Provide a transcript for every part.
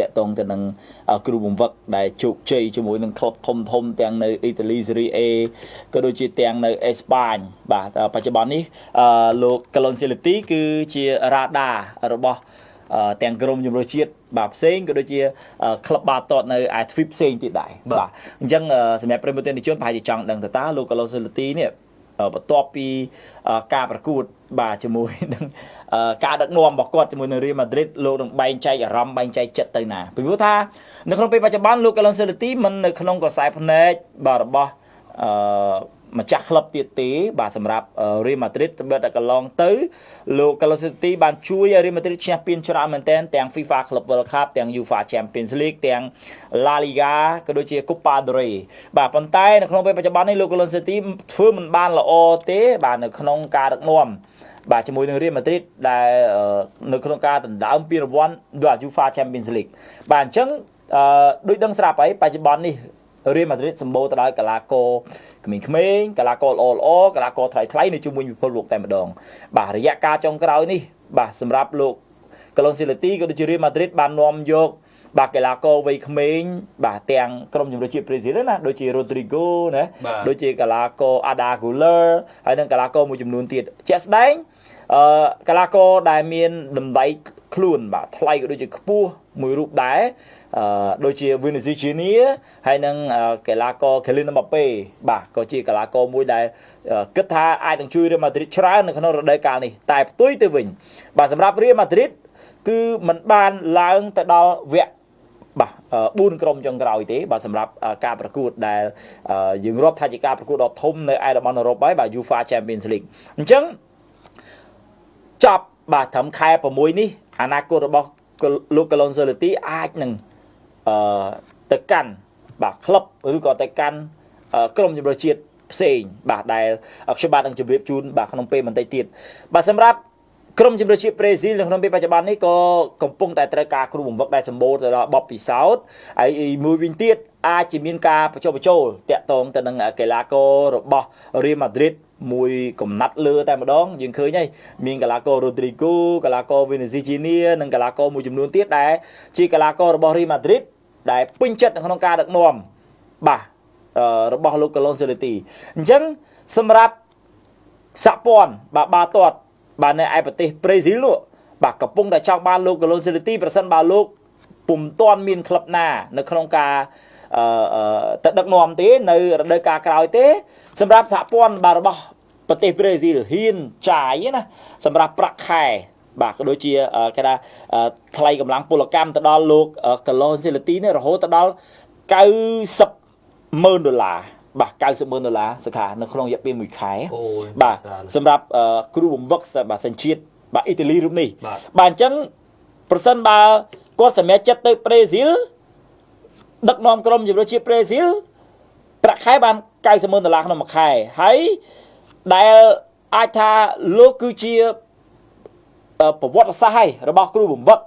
តាក់ទងទៅនឹងគ្រូបង្វឹកដែលជោគជ័យជាមួយនឹងក្លឹបធំធំទាំងនៅអ៊ីតាលីសេរី A ក៏ដូចជាទាំងនៅអេស្ប៉ាញបាទបច្ចុប្បន្ននេះលោកកាឡុនសេលីទីគឺជារ៉ាដារបស់ទាំងក្រុមជម្រើសជាតិបាទផ្សេងក៏ដូចជាក្លឹបបាល់ទាត់នៅឯទ្វីបផ្សេងទៀតដែរបាទអញ្ចឹងសម្រាប់ប្រិយមិត្តជនប្រហែលជាចង់ដឹងតើលោកកាឡុនសេលីទីនេះបន្ទាប់ពីការប្រកួតបាទជាមួយនឹងការដឹកនាំរបស់គាត់ជាមួយនឹងរៀលម៉ាឌ្រីតលោកនឹងបែងចែកអារម្មណ៍បែងចែកចិត្តទៅណាពីព្រោះថានៅក្នុងពេលបច្ចុប្បន្នលោកកាឡុនសេលីទីមិននៅក្នុងក្រសែភ្នែកបាទរបស់អឺម្ចាស់ក្លឹបទៀតទេបាទសម្រាប់រៀលម៉ាឌ្រីតបើតែកន្លងទៅលោកកាឡុនសេលីទីបានជួយឲ្យរៀលម៉ាឌ្រីតឈ្នះពានច្រើនមែនទែនទាំង FIFA Club World Cup ទាំង UEFA Champions League ទាំង La Liga ក៏ដូចជា Copa del Rey បាទប៉ុន្តែនៅក្នុងពេលបច្ចុប្បន្ននេះលោកកាឡុនសេលីទីធ្វើមិនបានល្អទេបាទនៅក្នុងការដឹកនាំបាទជាមួយនឹងរៀលម៉ាឌ្រីតដែលនៅក្នុងការដណ្ដើមពានរង្វាន់ UEFA Champions League បាទអញ្ចឹងដូចដឹងស្រាប់ហើយបច្ចុប្បន្ននេះរៀលម៉ាឌ្រីតសម្បូរទៅដោយកីឡាករក្មេងៗកីឡាករល្អល្អកីឡាករថ្លៃថ្លៃនៅជុំវិញពិភពលោកតែម្ដងបាទរយៈកាលចុងក្រោយនេះបាទសម្រាប់លោកកាឡុនសេលីទីក៏ដូចជារៀលម៉ាឌ្រីតបាននាំយកបាទកីឡាករវ័យក្មេងបាទទាំងក្រុមជម្រើសជាតិប្រេស៊ីលណាដូចជា Rodrigo ណាដូចជាកីឡាករ Arda Güler ហើយនិងកីឡាករមួយចំនួនទៀតជាក់ស្ដែងអឺកីឡាករដែលមានតម្លៃខ្លួនបាទថ្លៃក៏ដូចជាខ្ពស់មួយរូបដែរអឺដូចជា Vinicius Junior ហើយនិងកីឡាករ Kylian Mbappe បាទក៏ជាកីឡាករមួយដែលគិតថាអាចនឹងជួយ Real Madrid ច្រើននៅក្នុងរដូវកាលនេះតែផ្ទុយទៅវិញបាទសម្រាប់ Real Madrid គឺมันបានឡើងទៅដល់វគ្គបាទ4ក្រុមចុងក្រោយទេបាទសម្រាប់ការប្រកួតដែលយើងរាប់ថាជាការប្រកួតដ៏ធំនៅឯតំបន់អឺរ៉ុបហើយបាទ UEFA Champions League អញ្ចឹងចប់បាទត្រឹមខែ6នេះអនាគតរបស់លោកកាឡុនសេលីទីអាចនឹងអឺទៅកាន់បាទក្លឹបឬក៏ទៅកាន់ក្រុមជម្រើសជាតិផ្សេងបាទដែលខ្ញុំបាទនឹងជម្រាបជូនបាទក្នុងពេលបន្តិចទៀតបាទសម្រាប់ក្រុមជម្រើសជាតិប្រេស៊ីលនៅក្នុងពេលបច្ចុប្បន្ននេះក៏កំពុងតែត្រូវការគ្រូបង្វឹកដែលសម្បូរទៅដល់បទពិសោធន៍ហើយមួយវិញទៀតអាចជាមានការបញ្ចុះបញ្ចូលតាក់ទងទៅនឹងកីឡាកររបស់រៀលម៉ាឌ្រីតមួយកំណាត់លើតែម្ដងយើងឃើញហើយមានកីឡាករ Rodrigo កីឡាករ Vinicius Junior និងកីឡាករមួយចំនួនទៀតដែលជាកីឡាកររបស់ Real Madrid ដែលពេញចិត្តនៅក្នុងការដឹកនាំបាទរបស់លោកកាឡុនសេលីទីអញ្ចឹងសម្រាប់សហព័ន្ធបាទបាល់ទាត់បាទនៅឯប្រទេសប្រេស៊ីលនោះបាទកំពុងតែចង់បានលោកកាឡុនសេលីទីប្រសិនបើលោកពុំទាន់មានក្លឹបណានៅក្នុងការអឺទៅដឹកនាំទេនៅរដូវកាលក្រោយទេសម្រាប់សហព័ន្ធបាទរបស់ប្រទេសប្រេស៊ីលហ៊ានចាយណាសម្រាប់ប្រាក់ខែបាទក៏ដូចជាគេថាថ្លៃកម្លាំងពលកម្មទៅដល់លោកកាឡុនសេលីទីនេះរហូតទៅដល់90ម៉ឺនដុល្លារបាទ90ម៉ឺនដុល្លារសុខានៅក្នុងរយៈពេល1ខែបាទសម្រាប់គ្រូបង្វឹកបាទសញ្ជាតិបាទអ៊ីតាលីរូបនេះបាទអញ្ចឹងប្រសិនបើគាត់សម្រេចចិត្តទៅប្រេស៊ីលដឹកនាំក្រុមជម្រើសជាតិប្រេស៊ីលប្រាក់ខែបាន90ម៉ឺនដុល្លារក្នុងមួយខែហើយដែលអាចថាលោកគឺជាប្រវត្តិសាស្ត្រហើយរបស់គ្រូបង្វឹក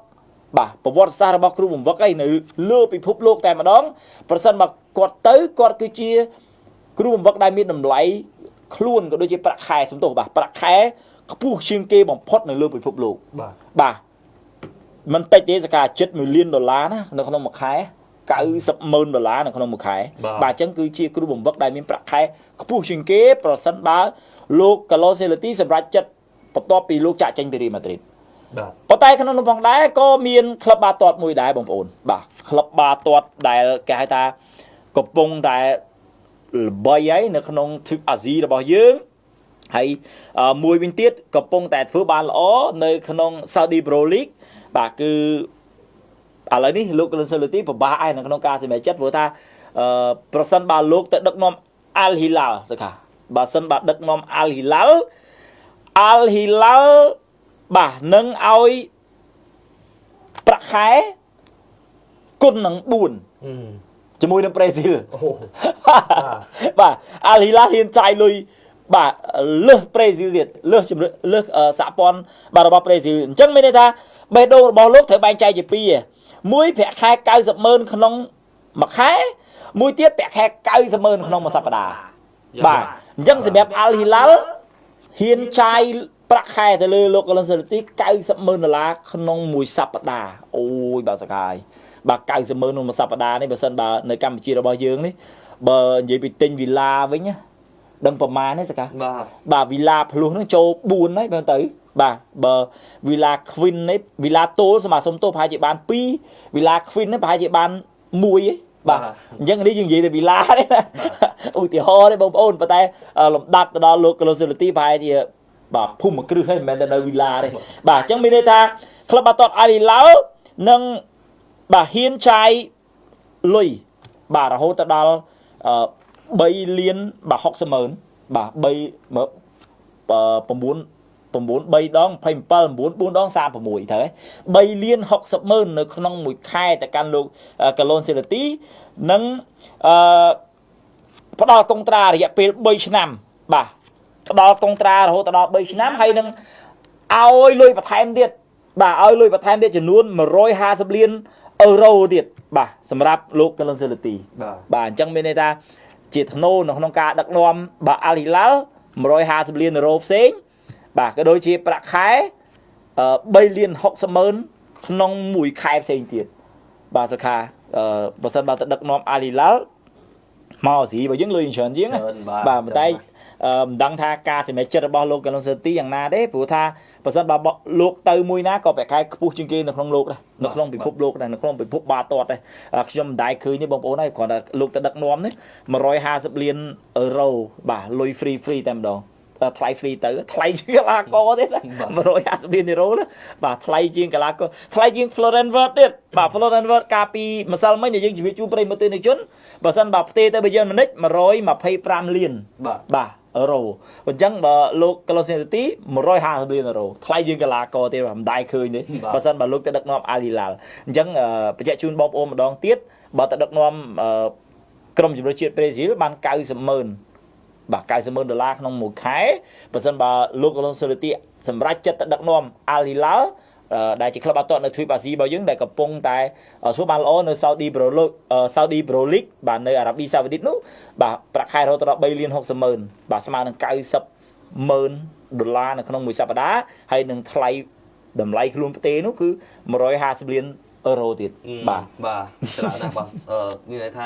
បាទប្រវត្តិសាស្ត្ររបស់គ្រូបង្វឹកឯនៅលើពិភពលោកតែម្ដងប្រសិនបើគាត់ទៅគាត់គឺជាគ្រូបង្វឹកដែលមានតម្លៃខ្លួនក៏ដូចជាប្រាក់ខែសំទោសបាទប្រាក់ខែខ្ពស់ជាងគេបំផុតនៅលើពិភពលោកបាទបាទមិនតិចទេសកាជិត1លានដុល្លារណានៅក្នុងមួយខែ90ម៉ឺនដុល្លារនៅក្នុងមួយខែបាទអញ្ចឹងគឺជាគ្រូបង្វឹកដែលមានប្រាក់ខែខ្ពស់ជាងគេប្រសិនបើលោកកាឡូសេលីទីសម្រេចចិត្តបន្ទាប់ពីលោកចាក់ចេញពីរៀលម៉ាឌ្រីតបាទប៉ុន្តែក្នុងនោះផងដែរក៏មានក្លឹបបាល់ទាត់មួយដែរបងប្អូនបាទក្លឹបបាល់ទាត់ដែលគេហៅថាកំពុងតែល្បីហើយនៅក្នុងទ្វីបអាស៊ីរបស់យើងហើយមួយវិញទៀតកំពុងតែធ្វើបានល្អនៅក្នុង Saudi Pro League បាទគឺឥឡូវនេះលោកលុនសេលីទីពិបាកឯនៅក្នុងការសម្រេចចិត្តព្រោះថាប្រសិនបើលោកទៅដឹកនាំ Al Hilal សុខាបើសិនបើដឹកនាំ Al Hilal Al Hilal បាទនឹងឲ្យប្រាក់ខែគុណនឹង4ជាមួយនឹងប្រេស៊ីលបាទ Al Hilal ហ៊ានចាយលុយបាទលើសប្រេស៊ីលទៀតលើសជំរឿលើសសហព័ន្ធបាទរបស់ប្រេស៊ីលអញ្ចឹងមានន័យថាបេះដូងរបស់លោកត្រូវបែងចែកជាពីរមួយប្រាក់ខែ90ម៉ឺនក្នុងមួយខែមួយទៀតប្រាក់ខែ90ម៉ឺនក្នុងមួយសប្តាហ៍បាទអញ្ចឹងសម្រាប់ Al Hilal ហ៊ានចាយប្រាក់ខែទៅលើលោកកូលិនសេលីទី90ម៉ឺនដុល្លារក្នុងមួយសប្តាហ៍អូយបាទសកាយ បាទ90ម៉ឺនក្នុងមួយសប្តាហ៍នេះបើសិនបើនៅកម្ពុជារបស់យើងនេះបើនិយាយពីទិញវីឡាវិញដឹងប្រមាណទេសកាបាទវីឡាភ្លោះហ្នឹងចូល4ហើយបើទៅបាទបើវីឡា Queen នេះវីឡាតូលសម្រាប់សុំទោសប្រហែលជាបាន2វីឡា Queen នេះប្រហែលជាបាន1ឯងបាទអញ្ចឹងនេះយើងនិយាយទៅវីឡាទេណាឧទាហរណ៍ទេបងប្អូនប៉ុន្តែលំដាប់ទៅដល់លោកកាឡូសេឡូទីប្រហែលជាបាទភូមិគ្រឹះហើយមិនមែនទៅនៅវីឡាទេបាទអញ្ចឹងមានន័យថាក្លឹបបាល់ទាត់អាលីឡាល់នឹងបាទហ៊ានចាយលុយបាទរហូតទៅដល់3លានបាទ60ម៉ឺនបាទ3 9 9 3ដង27 9 4ដង36ត្រូវហើយ3លាន60ម៉ឺននៅក្នុងមួយខែទៅកាន់លោកកាឡូនសេឡូទីនិងអឺផ្ដល់កុងត្រារយៈពេល3ឆ្នាំបាទផ្ដល់កុងត្រារហូតដល់3ឆ្នាំហើយនឹងឲ្យលុយបន្ថែមទៀតបាទឲ្យលុយបន្ថែមទៀតចំនួន150លានអឺរ៉ូទៀតបាទសម្រាប់លោកកាឡូនសេឡូទីបាទអញ្ចឹងមានន័យថាជាធ្នូនៅក្នុងការដឹកនាំបាទអាល់ហ៊ីឡាល់150លានអឺរ៉ូផ្សេងបាទក៏ដូចជាប្រាក់ខែ3លាន60ម៉ឺនក្នុងមួយខែផ្សេងទៀតបាទសុខាបើសិនបើទៅដឹកនាំអាលីឡាល់មកអាស៊ីបើយើងលុយច្រើនជាងបាទប៉ុន្តែមិនដឹងថាការសម្រេចចិត្តរបស់លោកកាឡុនសេទីយ៉ាងណាទេព្រោះថាបើសិនបើលោកទៅមួយណាក៏ប្រាក់ខែខ្ពស់ជាងគេនៅក្នុងលោកដែរនៅក្នុងពិភពលោកដែរនៅក្នុងពិភពបាល់ទាត់ដែរខ្ញុំមិនដែលឃើញទេបងប្អូនហើយគ្រាន់តែលោកទៅដឹកនាំនេះ150លានអឺរ៉ូបាទលុយ free free តែម្ដងថ្លៃ free ទៅថ្លៃជាងកីឡាករទៀត150លានយូរ៉ូណាបាទថ្លៃជាងកីឡាករថ្លៃជាង Florian Wirtz ទៀតបាទ Florian Wirtz កាលពីម្សិលមិញដែលយើងជម្រាបជូនប្រិយមិត្តទស្សនិកជនបើសិនបើផ្ទេទៅបើយើងមិនិច125លានបាទអឺរ៉ូអញ្ចឹងបើលោកកាឡូសេទី150លានអឺរ៉ូថ្លៃជាងកីឡាករទៀតបាទមិនដែលឃើញទេបើសិនបើលោកទៅដឹកនាំអាលីឡាល់អញ្ចឹងបញ្ជាក់ជូនបងប្អូនម្ដងទៀតបើទៅដឹកនាំក្រុមជម្រើសជាតិប្រេស៊ីលបាន90ម៉ឺនបាទ90ម៉ឺនដុល្លារក្នុងមួយខែបើសិនបើលោកកាឡុនសេឡូទីសម្រាប់ចិត្តទៅដឹកនាំអាល់ហ៊ីឡាល់ដែលជាក្លឹបបាល់ទាត់នៅទ្វីបអាស៊ីរបស់យើងដែលកំពុងតែធ្វើបានល្អនៅ Saudi Pro League Saudi Pro League បាទនៅអារ៉ាប៊ីសាអូឌីតនោះបាទប្រាក់ខែរហូតដល់3លាន60ម៉ឺនបាទស្មើនឹង90ម៉ឺនដុល្លារនៅក្នុងមួយសប្តាហ៍ហើយនឹងថ្លៃតម្លៃខ្លួនផ្ទេនោះគឺ150លានអឺរ៉ូទៀតបាទបាទច្រើនណាស់បាទមានន័យថា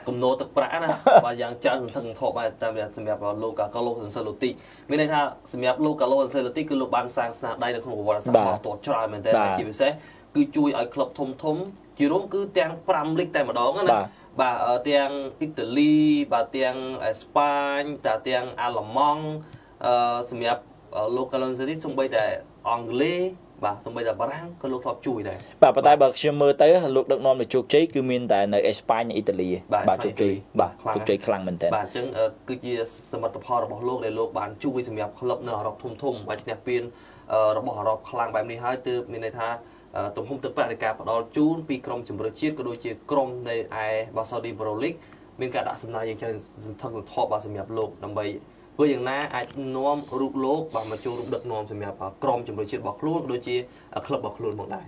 គំនរទឹកប្រាក់ណាបាទយ៉ាងច្រើនសន្ធឹកសន្ធាប់បាទតែសម្រាប់លោកកាឡូសនសេឡូទីមានន័យថាសម្រាប់លោកកាឡូសនសេឡូទីគឺលោកបានសាងស្នាដៃនៅក្នុងប្រវត្តិសាស្ត្របាល់ទាត់ច្រើនមែនទែនជាពិសេសគឺជួយឲ្យក្លឹបធំធំជារួមគឺទាំង5លីកតែម្ដងណាបាទទាំងអ៊ីតាលីបាទទាំងអេស្ប៉ាញតែទាំងអាល្លឺម៉ង់សម្រាប់លោកកាឡូសនសេឡូទីសូម្បីតែអង់គ្លេសបាទសូម្បីតែបារាំងក៏លោកធ្លាប់ជួយដែរបាទប៉ុន្តែបើខ្ញុំមើលទៅលោកដឹកនាំនៅជោគជ័យគឺមានតែនៅអេស្ប៉ាញនិងអ៊ីតាលីបាទជោគជ័យបាទជោគជ័យខ្លាំងមែនទែនបាទអញ្ចឹងគឺជាសមិទ្ធផលរបស់លោកដែលលោកបានជួយសម្រាប់ក្លឹបនៅអឺរ៉ុបធំធំបាទឈ្នះពានរបស់អឺរ៉ុបខ្លាំងបែបនេះហើយទើបមានន័យថាទំហំទឹកប្រាក់នៃការផ្ដល់ជូនពីក្រុមជម្រើសជាតិក៏ដូចជាក្រុមនៃឯបាទ Saudi Pro League មានការដាក់សំណើយ៉ាងច្រើនសន្ធឹកសន្ធាប់បាទសម្រាប់លោកដើម្បីធ្វើយ៉ាងណាអាចនាំរូបលោកបាទមកចូលរួមដឹកនាំសម្រាប់ក្រុមជម្រើសជាតិរបស់ខ្លួនដូចជាក្លឹបរបស់ខ្លួនមកដែរ